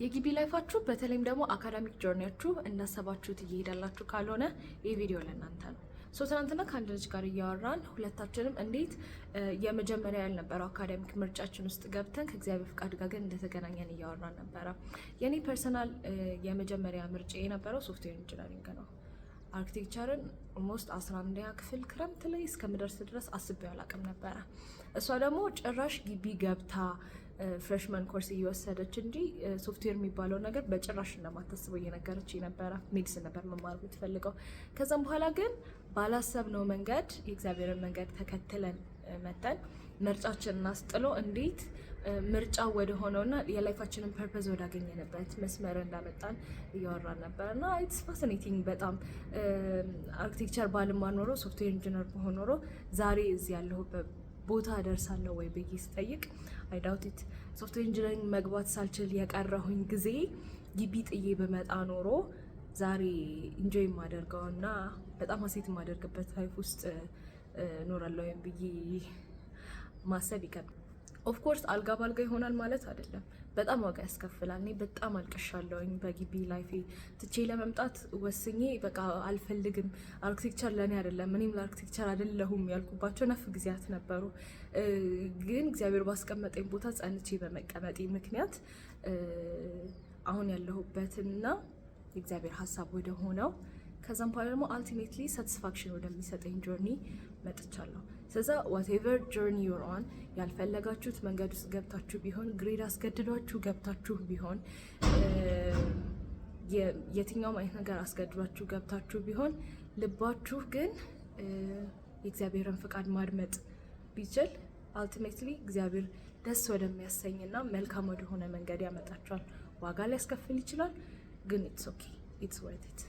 የግቢ life ኣችሁ በተለይም ደግሞ academic journey ያችሁ እንዳሰባችሁት እየሄዳላችሁ ካልሆነ ይህ ቪዲዮ ለእናንተ ነው። So ትናንትና ከአንድ ልጅ ጋር እያወራን ሁለታችንም እንዴት የመጀመሪያ ያልነበረው academic ምርጫችን ውስጥ ገብተን ከእግዚአብሔር ፍቃድ ጋር ግን እንደተገናኘን እያወራን ነበረ። የኔ personal የመጀመሪያ ምርጫ የነበረው software engineering ነው። Architecture ን almost 11ኛ ክፍል ክረምት ላይ እስከምደርስ ድረስ አስቤው አላውቅም ነበረ። እሷ ደግሞ ጭራሽ ግቢ ገብታ freshman course እየወሰደች እንጂ ሶፍትዌር የሚባለው ነገር በጭራሽ እንደማታስበው እየነገረች ነበረ። Medicine ነበር መማር የምትፈልገው። ከዛም በኋላ ግን ባላሰብነው መንገድ የእግዚአብሔርን መንገድ ተከትለን መተን ምርጫችንን አስጥሎ እንዴት ምርጫ ወደ ሆነውና የ life ኣችንን purpose ወዳገኘንበት መስመር እንዳመጣን እያወራን ነበር። እና it's fascinating በጣም። Architecture ባልማር ኖሮ፣ software engineer ብሆን ኖሮ ዛሬ እዚህ ያለሁበት ቦታ ደርሳለሁ ወይ ብዬ ስጠይቅ I doubt it። Software engineering መግባት ሳልችል የቀረሁኝ ጊዜ ግቢ ጥዬ ብመጣ ኖሮ ዛሬ enjoy የማደርገው እና በጣም ሀሴት የማደርግበት life ውስጥ እኖራለሁ ወይም ብዬ ማሰብ ይከብዳል። Of course አልጋ ባልጋ ይሆናል ማለት አይደለም። በጣም ዋጋ ያስከፍላል። እኔ በጣም አልቅሻለሁኝ። በግቢ life ኤ ትቼ ለመምጣት ወስኜ በቃ አልፈልግም፣ architecture ለእኔ አይደለም፣ እኔም ለ architecture አይደለሁም ያልኩባቸው ነፍ ጊዜያት ነበሩ። ግን እግዚአብሔር ባስቀመጠኝ ቦታ ጸንቼ በመቀመጤ ምክንያት አሁን ያለሁበትና የእግዚአብሔር ሀሳብ ወደ ሆነው ከዛም በኋላ ደግሞ ultimately satisfaction ወደሚሰጠኝ journey መጥቻለሁ። ስለዛ whatever journey you're on፣ ያልፈለጋችሁት መንገድ ውስጥ ገብታችሁ ቢሆን፣ grade አስገድዷችሁ ገብታችሁ ቢሆን፣ የትኛውም አይነት ነገር አስገድዷችሁ ገብታችሁ ቢሆን፣ ልባችሁ ግን የእግዚአብሔርን ፍቃድ ማድመጥ ቢችል ultimately እግዚአብሔር ደስ ወደሚያሰኝና መልካም ወደሆነ መንገድ ያመጣችኋል። ዋጋ ሊያስከፍል ይችላል፣ ግን it's okay, it's worth it።